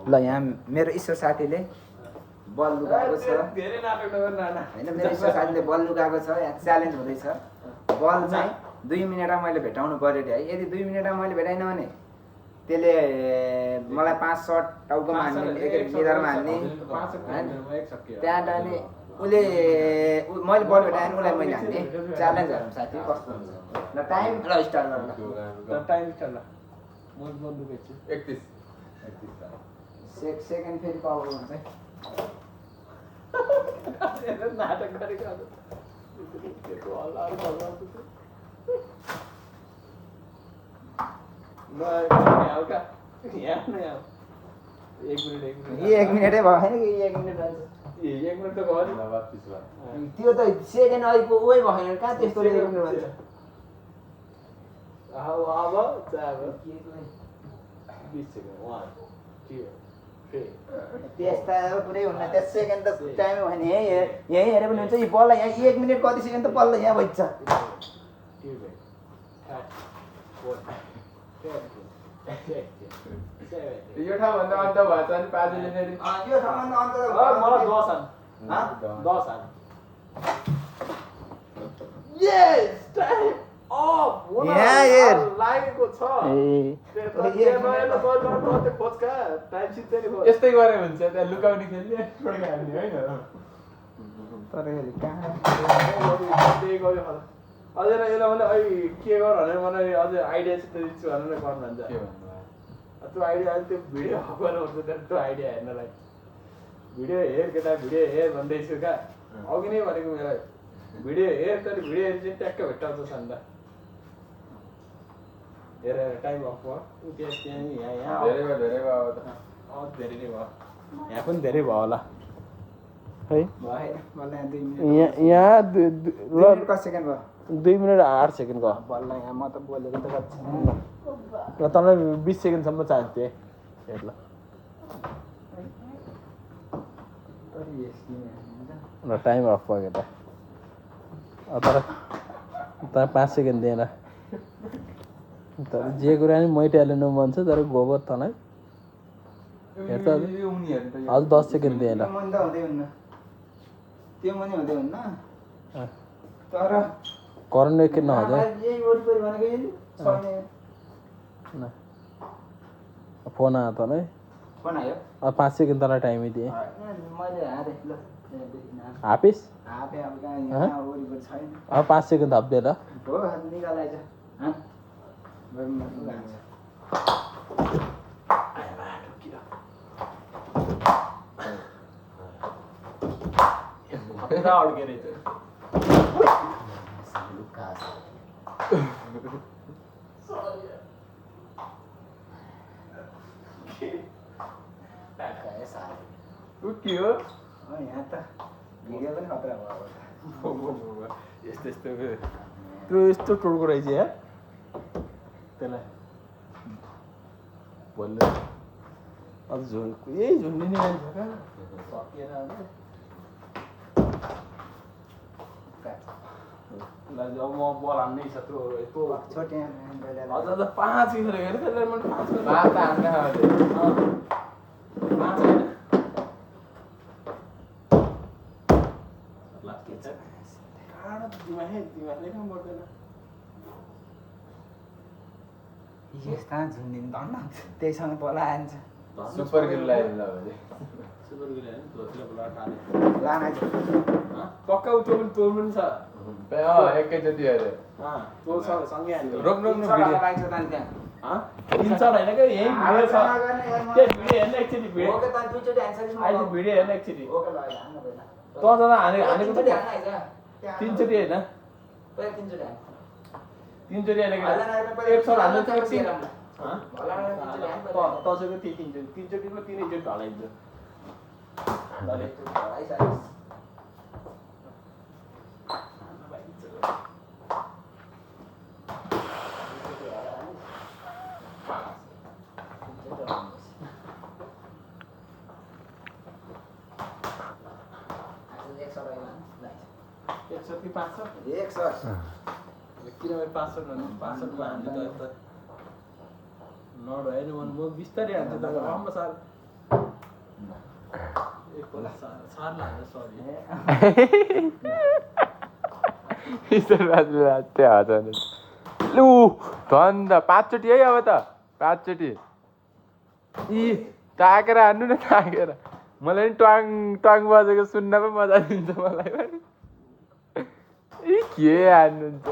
ल यहाँ मेरो ईश्वर साथीले बल लुकाएको छ धेरै नाटक नगर नाना हैन मेरो ईश्वर साथीले बल लुकाएको छ यहाँ च्यालेन्ज हुँदैछ बल चाहिँ 2 मिनेटमा मैले भेटाउनु पर्यो है यदि 2 मिनेटमा मैले भेटाइन भने त्यसले मलाई 5 शट टाउकोमा हान्ने एक निधारमा हान्ने त्यहाँ अनि उले मैले बल भेटाएन उलाई मैले हान्ने च्यालेन्ज गरौँ साथी कस्तो हुन्छ ल टाइम ल स्टार्ट गरौँ ल टाइम स्टार्ट ल म लुकेछु 31 सेकेन्ड फेरि कल हुन्छ नाटक गरेको हल्का यहाँ नै आऊ 1 मिनेटै भएन कि 1 मिनेट त भयो नि त्यो त सेकेन्ड अहिलेको उही भएन कहाँ त्यस्तो 1 मिनेट भन्छ अब अब 20 सेकेन्ड 1 2 3 त्यस्ता पुरै हुन्न त्यस सेकेन्ड त टाइम भने यही हेरे पनि हुन्छ यी बल्ल यहाँ 1 मिनेट कति सेकेन्ड त बल्ल यहाँ भइन्छ यो ठाउँभन्दा अन्त भएछ अनि पाजुले फेरि यो ठाउँभन्दा अन्त मलाई 10 आन यस टाइम अफ यहाँ हेर लागेको छ यस्तै गरे हुन्छ त्यहाँ लुकाउने खेल्ने हान्ने होइन तर कहाँ अझै यसलाई भने अहिले के गर भने मलाई अझै आइडिया चाहिँ दिन्छु भनेर गर्नु भन्छ त्यो आइडिया अहिले त्यो भिडियो गर्नुपर्छ त्यो आइडिया हेर्नलाई भिडियो हेर केटा भिडियो हेर भन्दैछु क्या अघि नै भनेको मेरो भिडियो हेर तर भिडियो हेर चाहिँ ट्याक्कै भेट्टाउँछ अन्त हेर टाइम अफ भयो त्यहाँ यहाँ धेरै भयो धेरै भयो अब त धेरै नै भयो यहाँ पनि धेरै भयो होला है भएन बल्ल यहाँ 2 मिनेट यहाँ कति सेकेन्ड भयो 2 मिनट 8 सेकेन्ड भयो बल्ल यहाँ म त बोलेको त कति र तँलाई 20 सेकेन्डसम्म चाहिन्छ हेर ल ल टाइम अफ भयो त तर 5 सेकेन्ड दिएन तर जे कुरा नि मै ट्यालेन्ट भन्छ तर गोबर तँलाई हेर त अझ 10 सेकेन्ड दिएन त्यो पनि हुँदै हुन्न तर करेन्ट एकखेप नहुँदै यही वरिपरि भनेको यही छैन फोन आयो त नै फोन आयो अब 5 सेकेन्ड तँलाई टाइमै दिएँ मैले हारे ल हापिस हापे अब कहाँ यहाँ वरिपरि छैन अब 5 सेकेन्ड थप्दे ल हो निकालाइज अड्के रहेछ के हो यहाँ त भिडियो पनि खतरा भयो यस्तो त्यो यस्तो टोडको रहेछ या त्यसलाई बोल्नु अब यही झुन्डिने मान्छे कहाँ सकिएन अब म बल हान्नै छ त्यो छोटे अझ 5 मिनट हेर त्यसलाई मैले 5 त हान्ने खाले 5 होइन दिमागले काम गर्दैन यस्ता झुन्डिन धन्न त्यहीसँग बोलाइन्छ सुपर गिल लाइन ल भने सुपर गिल हैन दोस्रो बोला टाले लाना पक्का त्यो पनि छ एकैचोटि हेरे त्यो छ सँगै हाल्यो रोक भिडियो लगाइन्छ त त्यहाँ तिन चार होइन क्या यही भिडियो छ त्यो भिडियो हेर्न एकचोटि भिडियो ओके त दुईचोटी हान्छ अहिले भिडियो हेर्न एकचोटि ओके ल हान्न पहिला त हानेको त तीनचोटि होइन पहिला तीनचोटी हान्न तीनचोटि होइन एक सौ हाल्नु त तसको तीनचोटिको तीनैचोटि ढलाइन्छ कि 500 किनभने 500 500 हान्छ त नड होइन म बिस्तारै हान्छ त आम्मा साल ईश्वर बाजुले त्यो हजान लु धन्दा 5 चोटि है अब त 5 चोटि इ ताकेर हान्नु न ताकेर मलाई नि ट्वाङ ट्वाङ बजेको सुन्न पो मजा दिन्छ मलाई पनि इ के हान्नुहुन्छ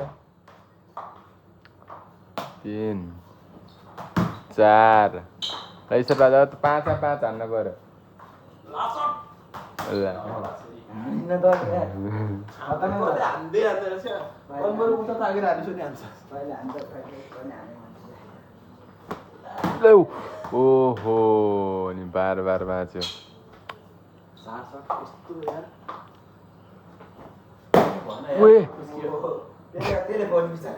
3 4 ईश्वर बाजु 5 हान्न पर्यो ल हिँड्न त यार खतम हो हान्दै हान्दै रहेछ अनबर उता ताकेर हानिसो नि हान्छ पहिले हान्छ पहिले हाने लौ ओहो नि बार बाँच्यो यस्तो यार ओए त्यसले बोल्नु बिचार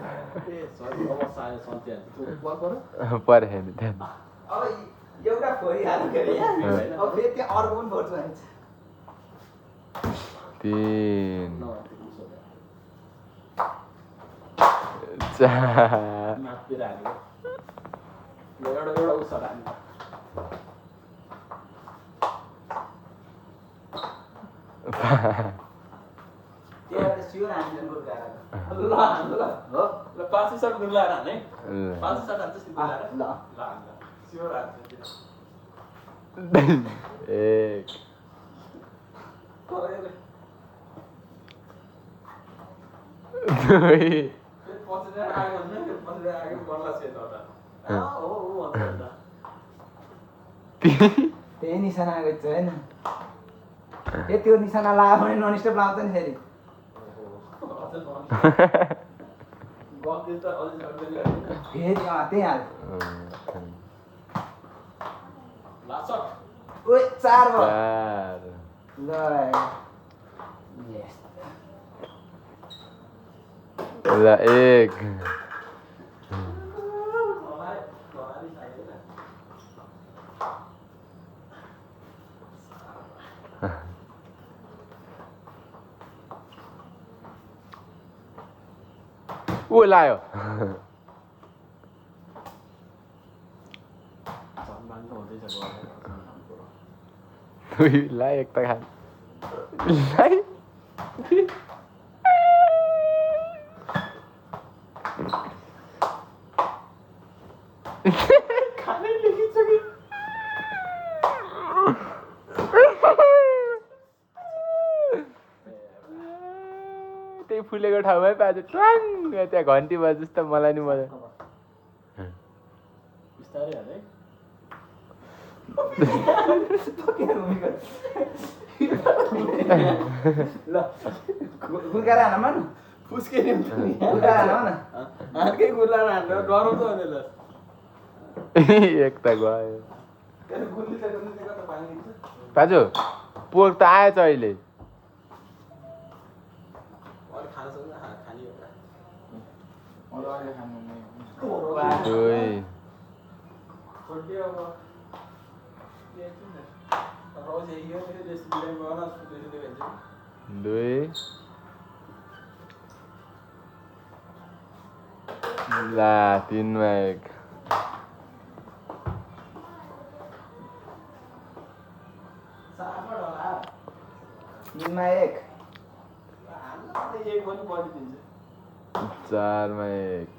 ए सरी अब साले सन्ते हान्छ तँ बल गर परे नि त्यहाँ अब एउटा खोइ हाल्नु के रे यार अब फेरि त्यहाँ अर्को पनि फोर्छ भने 3 4 माथतिर हानेको ल एउटा उसर हान्नु त्यहाँ सियोर हान्छ गोलकारा ल हान्नु ल हो ल 5 शट दुलाएर हाने ल 5 शट हान्छ सिधै लाएर ल ल हान्छ स्योर हान्छ 1 कोरेले 2 पछिबाट आयो भने पछिबाट आयो बल्ला छ त हो भन्छ त्यही निशाना आएको छ हैन ए त्यो निशाना लगायो भने नन स्टप लाउँछ नि फेरि गफ त अलि सक्दैन फेरि त्यही हाल लास्ट शट ओए 4 भयो 4 ल यस ल 1 ऊ लायो ला एक त खान लाई खानै लेखिसके त्यही फुलेको ठाउँमै पाएछ ट्वाङ त्यहाँ घन्टी बजे जस्तो मलाई नि मजा बिस्तारै हाल है ल गुलकारा हान मन फुस्के नि गुलकारा हान न हातकै गुल्ला हान्नु डराउँछ भने ल एक त गयो गुल्ली त कता पानी दिन्छ दाजु पोक त आएछ अहिले अरु खान सक्दैन खानी एउटा अरु अहिले खानु नै दुई छोडिदियो अब रोज यही हो फेरि देश बिराम गर्न सुतेछ भन्छ दुई ला 3 मा 1 साफा डला 3 मा 1 हान्नु एक पनि बढी दिन्छ 4 मा 1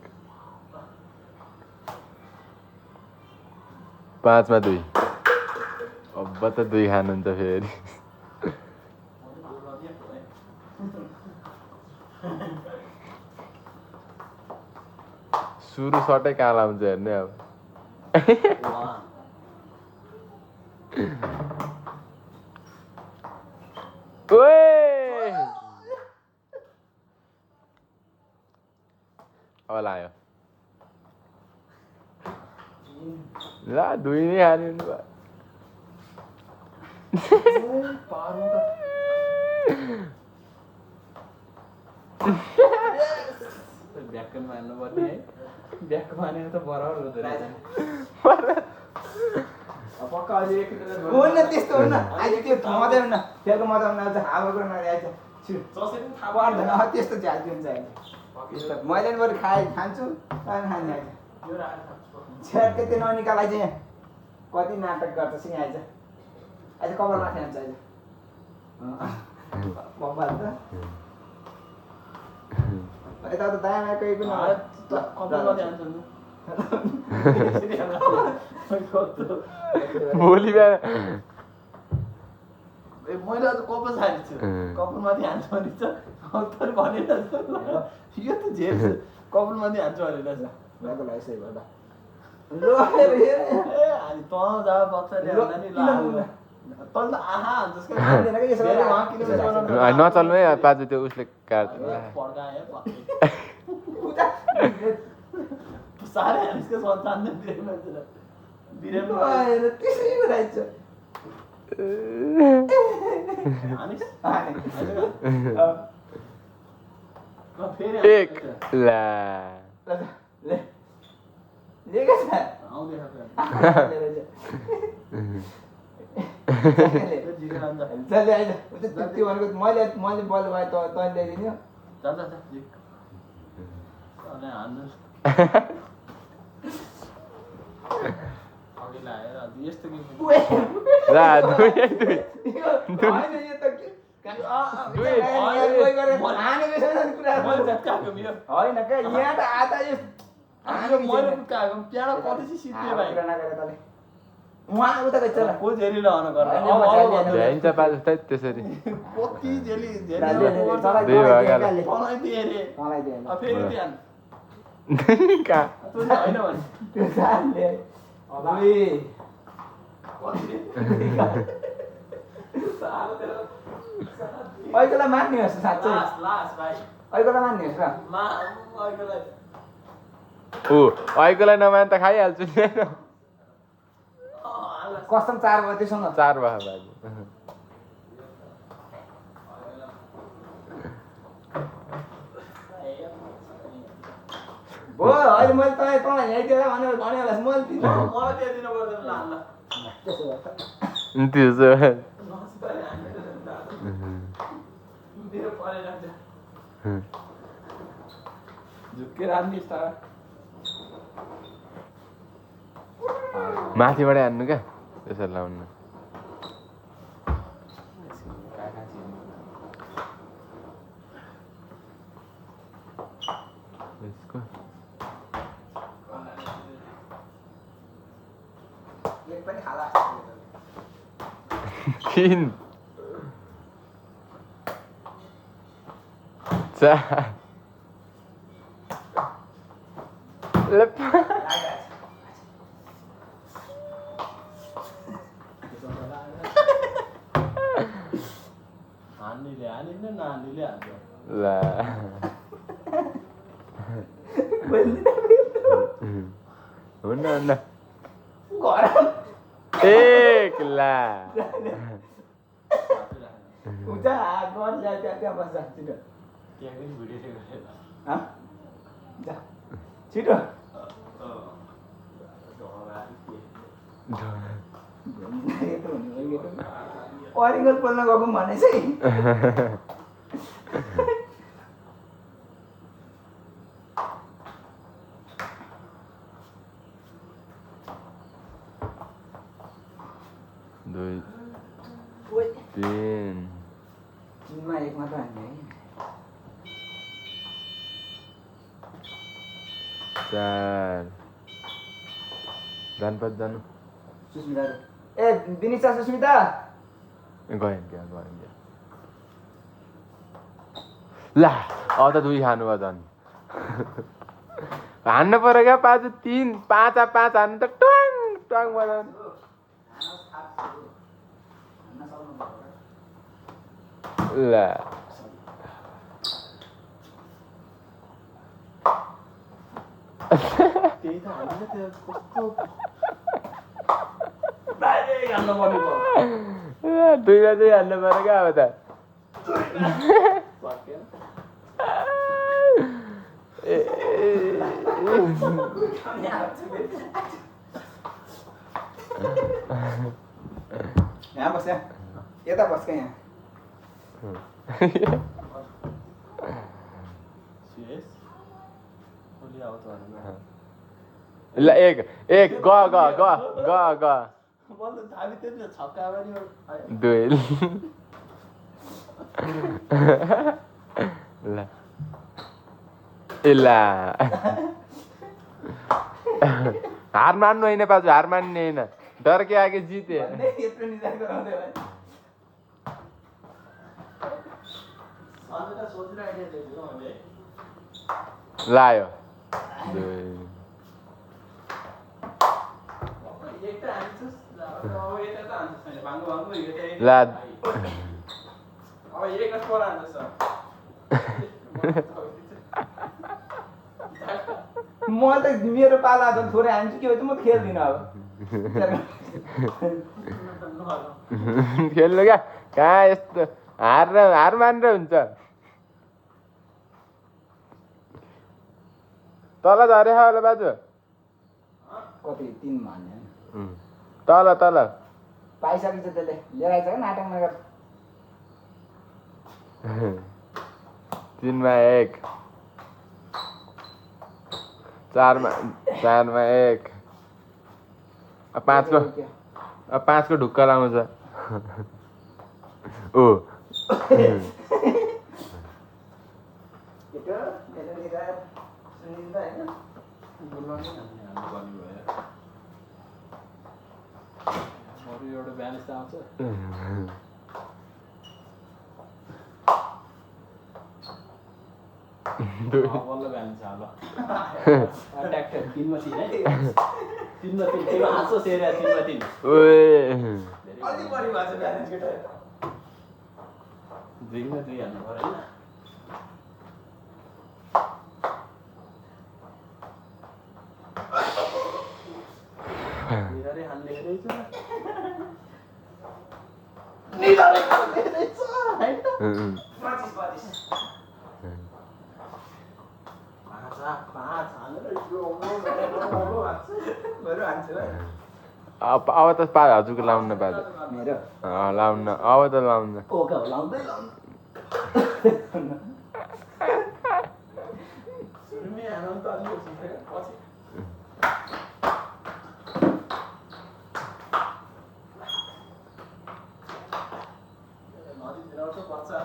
5 मा 2 अब त 2 खानुहुन्छ फेरि सुरु सटै काला हुन्छ हेर्ने अब ओए अब लायो ला 2 नै हान्नु भयो पार्नु त ब्याकन मार्नु पर्ने है ब्याक मानेर त बराबर हुँदो रहेछ पक्का अहिले एक हुन्न त्यस्तो हुन्न आज त्यो मजा हुन्न त्यसको मजा हुन्न आज हावाको नआइछ जसरी पनि थाहा पर्दैन त्यस्तो झ्याल्की हुन्छ अहिले त्यस्तो मैले नि बरु खान्छु अनि खाने आइज यो राखेर खान्छु छ्याटकै त्यो ननिकालाई चाहिँ कति नाटक गर्छ सिङ आइज अहिले कपाल माथि हान्छ अहिले कपाल त यता त दायाँ कोही पनि भोलि बिहान मैले अझ कपाल छानेको छु कपालमाथि हान्छु भने चाहिँ भनेर यो त झेल कपालमाथि हान्छु भनेर छ भएको लागि सही भयो ए अनि तँ जा बच्चाले हान्दा नि तल त आहा हान्छस् नचल्नु है पाजु त्यो उसले काट पड्काए साह्रै हानिसको सन्तान एक ला मैले बल भए तैँले ल्याइदिने होइन क्या यहाँ त आधा उहाँ उता गएछ को झेली लहन त्यसरी कति झेली फेरि ध्यान कहाँ होइन भने अहिलेलाई मान्ने होस् साँच्चै अहिलेलाई मान्ने होस् र अहिलेलाई नमान त खाइहाल्छु नि कसम 4 भयो त्योसँग 4 भयो बाबु हो अहिले मैले तँलाई ल्याइदिएर मैले मलाई त्यो दिनु पर्दैन ल त्यसो मेरो परेर झुक्के राख्ने स्टार माथिबाट हान्नु क्या त्यसरी लाउनु तीन 4 हानिले नानीले हान्छ ला हुन्न एक ला छिटो अरिङ्गल बोल्न गएको भने चाहिँ दुई तीन तिनमा एक मात्र हान्ने है 4 जानुपर्छ जानु सुस्मिता ए दिनिसा सुस्मिता गयो क्या ला अब त 2 खानु भयो झन् हान्नु पर्यो क्या 5 3 5 हान्नु त ट्वाङ ट्वाङ बजाउनु ला त्यही त हामीले त्यो कस्तो डाइरेक्ट हान्न पर्ने भयो 2मा चाहिँ हान्नु पर्यो क्या अब त यहाँ बस यहाँ यता बस क्या यहाँ ल एक ग बल त झाबी त्यति छक्का पनि दोइल ल एला हार मान्नु होइन पाजु हार मान्ने होइन डर के आगे जिते यत्रो निधार गराउँदै भयो अन्त सोचेर आइडिया दिएको मैले लायो एक त हान्छस् अब यता त हान्छस् छैन भाङ्गो भाङ्गो ला अब एक स्कोर हान्छस् म त मेरो पाला त थोरै हान्छु के भन्छ म खेल्दिनँ अब खेल्नु क्या कहाँ यस्तो हार मानेर हुन्छ तल झरे होला बाजु कति 3 भन्ने तल पाइसकेछ त्यसले लिएर आइछ क्या नाटक नगर 3 मा 1 4 मा 1 अब 5 को ढुक्का लाउँछ ओ केटो मेरो निधार सुनिन्छ हैन बोलाउने हामीले गर्नु भयो अरू एउटा ब्यालेन्स आउँछ बल्ल ब्यालेन्स आउला ट्याक्टर 3 मा 3 है 3 मा 3 त्यो हाँसो सेरा 3 मा 3 ओए अलि बढी भएको छ ब्यालेन्स केटो 2 मा 2 हाल्नु पर्यो हैन निधारै हान्ने रहेछ निधारै हान्ने रहेछ हैन 25 पाँच हालेर यो बरु हान्छु है अब त हजुरको लाउनु बाजु मेरो लाउनु अब त लाउनु ओका लाउँदै सुरुमै आनन्द अलि पछि नदीतिर आउँछ बच्चा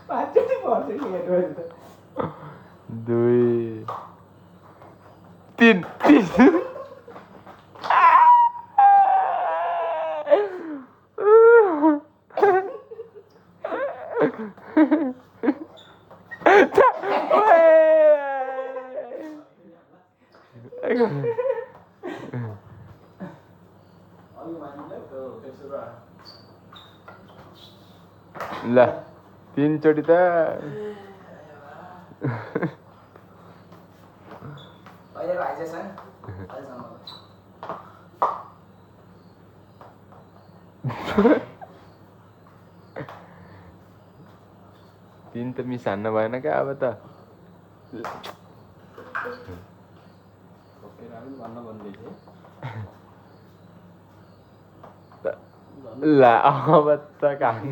पाँचचोटि पर्छ कि हेर्नु त 2 3 ल 3 चोटि त अहिले भाइजेछ नि अहिलेसम्म 3 त मिस हान्न भएन क्या अब त भन्न भन्दैछ ल अब त खानु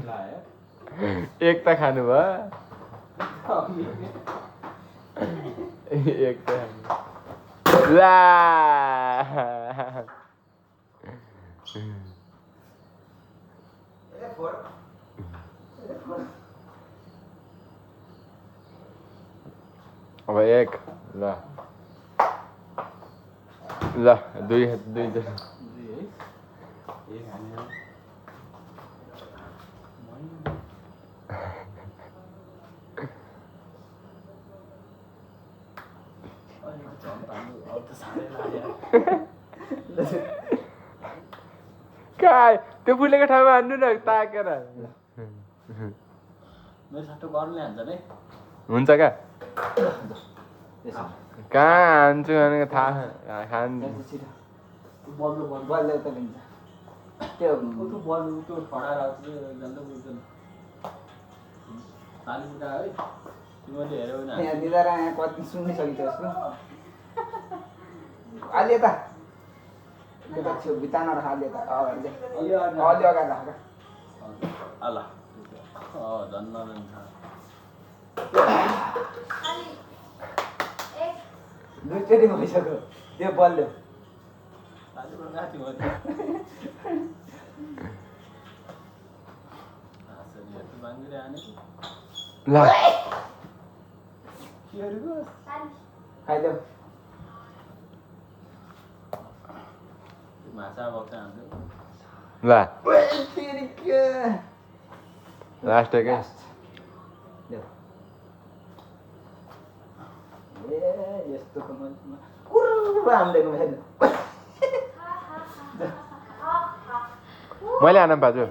एक त खानु भयो एक त खानु ला अब 1 ल 2 काय त्यो फुलेको ठाउँमा हान्नु न ताकेर मेरो सट्टो गर्नुले हान्छ नि हुन्छ क्या कहाँ हान्छु भनेको थाहा खान बल्ल बलले त लिन्छ त्यो त्यो बल त्यो फडाएर आउँछ झन्डै बुझ्दैन ताली बुटा है तिमीले हेऱ्यौ भने यहाँ निधार यहाँ कति सुनिसकेको यसको अलि यता यता छेउ बितान राख अलि यता अलि अगाडि राख आला धन्न दुईचोटि भइसक्यो त्यो बल्यो साथीबाट माथि भयो ला खाइदेऊ माछा बोक्छ हाम्रो ला फेरि के लास्ट है क्या ल्याऊ। ए यस्तोको मान्छेमा कुर्र हान्दिएको हेर्नु मैले आनम बाजु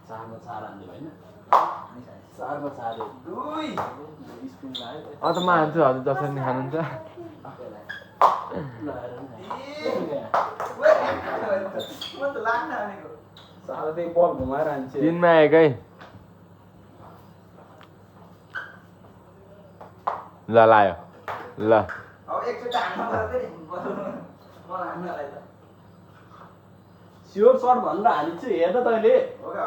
चारमा चार हान्दियो होइन चारमा चार दुई स्पुन लाग्यो त म हान्छु हजुर जसरी नि खानुहुन्छ म त लाग्न हानेको साला त्यही बल घुमाएर हान्छ दिनमा आएकै ल लायो ल अब एकचोटि हान्न पर्दैन नि मलाई हान्नलाई त स्योर सर्ट भनेर हालिन्छु हेर त तैँले हो क्या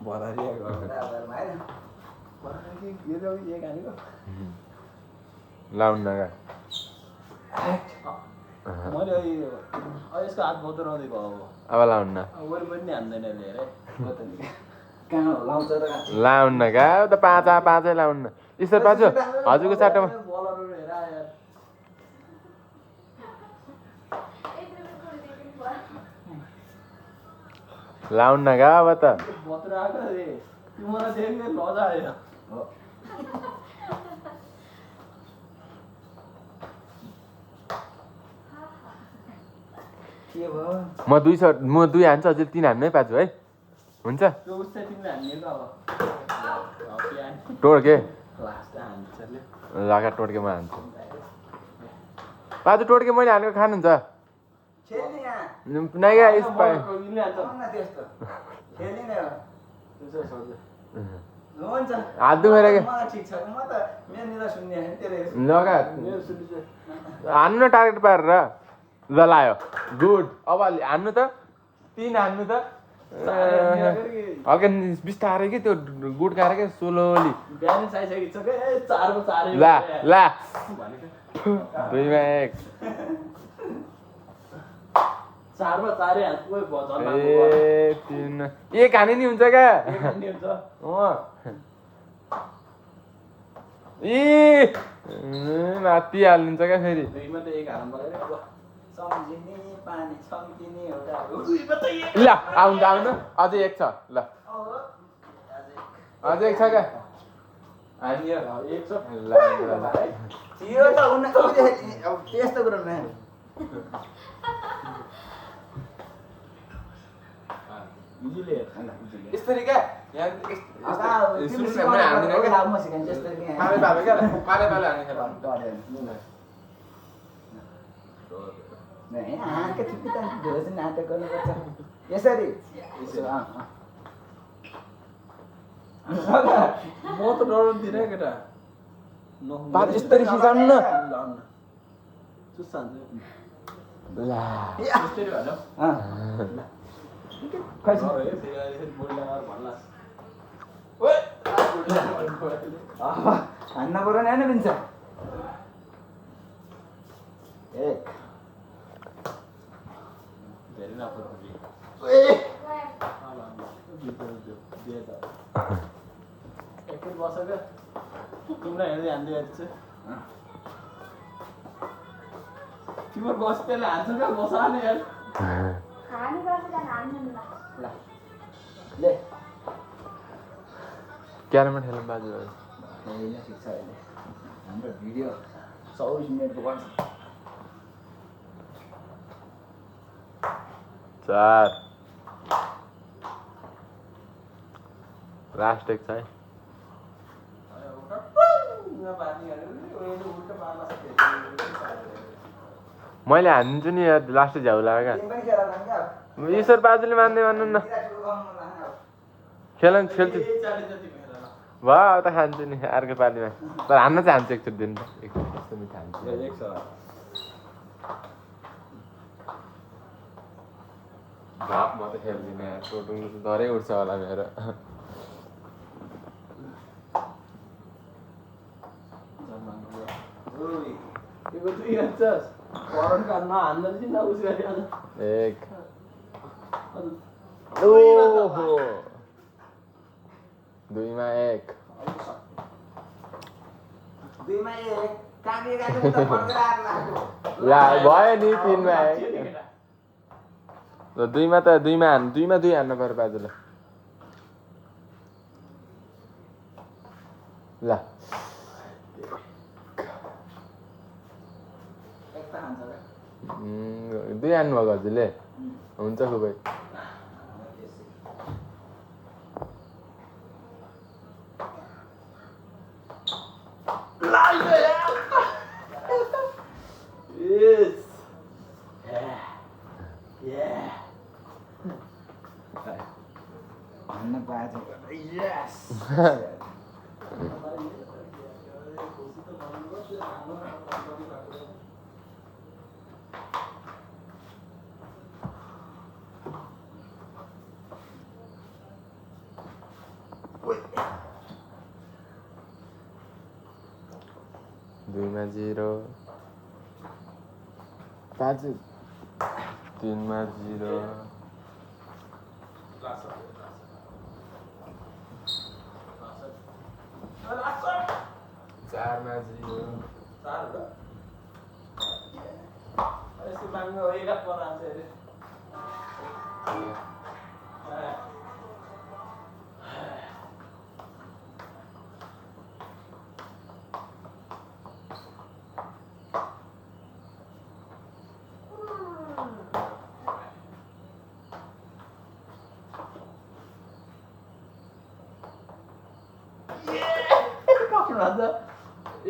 भरारिया बराबरमा हैन लाउनु नगा मैले यसको हात बतुराउँदै भयो अब लाउनु न वरि पनि नि हान्दैन लिएर कहाँ लाउँछ त लाउनु न गा त पाँचै लाउनु न ईश्वर बाजु हजुरको साटोमा बलरहरू हेर यार लाउनु न गा अब त बतुराएको रे त्यो मलाई देख्ने लजा आयो के भयो म दुई हान्छु हजुर 3 हान्नु है पाजु है हुन्छ त्यो उस्तै तिमीले हान्ने त अब टोड्के लास्ट हान्छले लगा टोड्के म हान्छु पाजु टोड्के मैले हानेको खानुहुन्छ खेल्ने यहाँ नाइगा इस पाए यिनले हान्छ आउन त्यस्तो खेल्ने नै हो त्यसो सोध्दै हुन्छ हात दुखेर के मलाई ठिक छ म त मेरो निदा सुन्ने हैन तेरो लगा मेरो सुनिन्छ हान्नु न टार्गेट पारेर ल लायो गुड अब हान्नु त 3 हान्नु त हल्का बिस्तारै के त्यो गुड खाएर के सोलोली बिहानै चाहिसकेको छ के चारमा चारै ला ला भनेको 2मा 1 चारमा चारै हात कोही भजन ए 3 एक हाने नि हुन्छ क्या हुन्छ माथि हाल्नुहुन्छ क्या फेरि दुईमा त एक हाल्नु पर्यो सम्झिने पानी छम्किने एउटा दुईमा त एक ल आउनु अझै एक छ ल अझै एक छ क्या हानियो एक छ ल थियो त उन अब त्यस्तो कुरो नआयो इजिले यसरी क्या म सिकाउँछु यस्तो कि आँखा थुप्पी त ढोज नाटक गर्नुपर्छ यसरी म त डराउँदिनँ केटा बात यसरी खिचाउनु न चुस्सान्छ ला यसरी भन्यो खै हान्न पर्यो नि होइन बिन्छ एक धेरै नपर्छ एकैट बसेको तिमीलाई हेर्दै हान्दै जान्छ तिम्रो बस त्यसले हान्छ क्या बसाने यार ले क्यारमा खेलौँ बाजु होइन ठिक छ अहिले हाम्रो भिडियो 24 मिनटको बन्छ 4 लास्ट एक छ है मैले हान्छु नि यार लास्ट झ्याउ लाग्यो तिमी पनि खेला जान्छ क्या ईश्वर बाजुले मान्दै भन्नु न खेल्छु भयो अब त खान्छु नि अर्को पालिमा तर हान्न चाहिँ हान्छु एकचोटि दिनु त यस्तो मिठो हान्छु भाप म त खेल्दिनँ यार टोटुङ धरै उठ्छ होला मेरो एक ओहो दुईमा एक दुईमा एक कागे त फर्केर आएर ला भयो नि तिनमा एक ल दुईमा दुई हान्नु पर्यो बाजुले ल दुई हान्नुभएको हजुरले हुन्छ खुबै भन्न पाएछ यस दुईमा 0 पाँच तीनमा 0 चारमा 0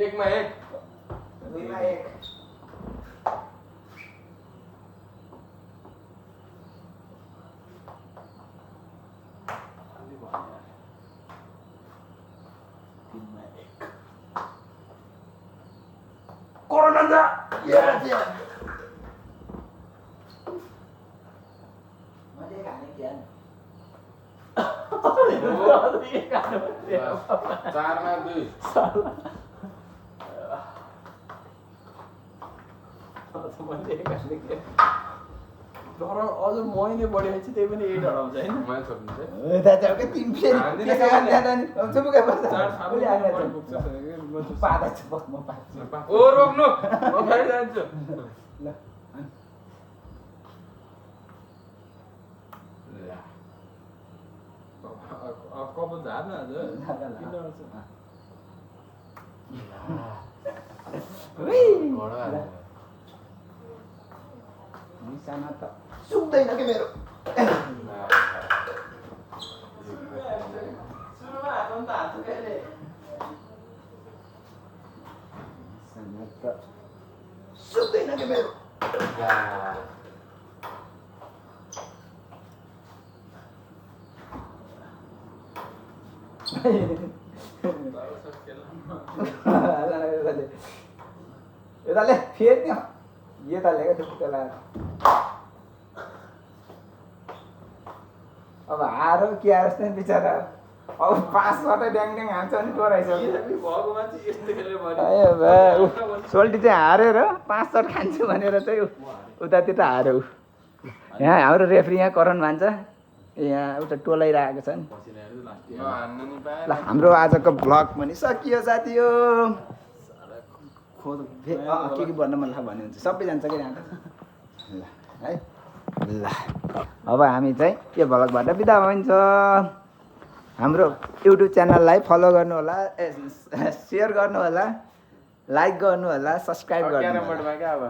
एकमा एक दुईमा एक कोरोना मैले खाने क्या चारमा 2 तर अझ मैले बढी आएछ त्यही पनि 8 हराउँछ हैन मैले छोड्दिन्छु दाजु के तिन फेरि हान्दिनँ के क्या जाने चुपके बस्छ चार उसले हान्ने छ। पुग्छ पादा छ म पाछु ओ रोक्नु म फेरि जान्छु ल कप झार्न आज निशाना त सुक्दैन के मेरो सुरुमा हातमा त हात कहिले निशाना त सुक्दैन के मेरो यताले फेरि त्यो यताले क्या त्यसलाई अब हारो के आएर नि बिचरा अब 5 वटा ड्याङ ड्याङ हान्छ नि डराइसक्यो भएको मान्छे यस्तो खेल्यो सोल्टी चाहिँ हारेर 5 सट खान्छु भनेर चाहिँ उतातिर हार्यो यहाँ हाम्रो रेफ्री यहाँ करण भन्छ यहाँ एउटा टोलाइरहेको छ नि हान्नु नि पाए ल हाम्रो आजको भ्लग पनि सकियो साथी हो के भन्न मन लाग्यो भन्नुहुन्छ सबै जान्छ कि यहाँ ल है ल अब हामी चाहिँ यो भ्लगबाट बिदा हुन्छ हाम्रो युट्युब च्यानललाई फलो गर्नु होला सेयर गर्नु होला लाइक गर्नु होला सब्सक्राइब गर्नु होला क्यारम बोर्डमा क्या अब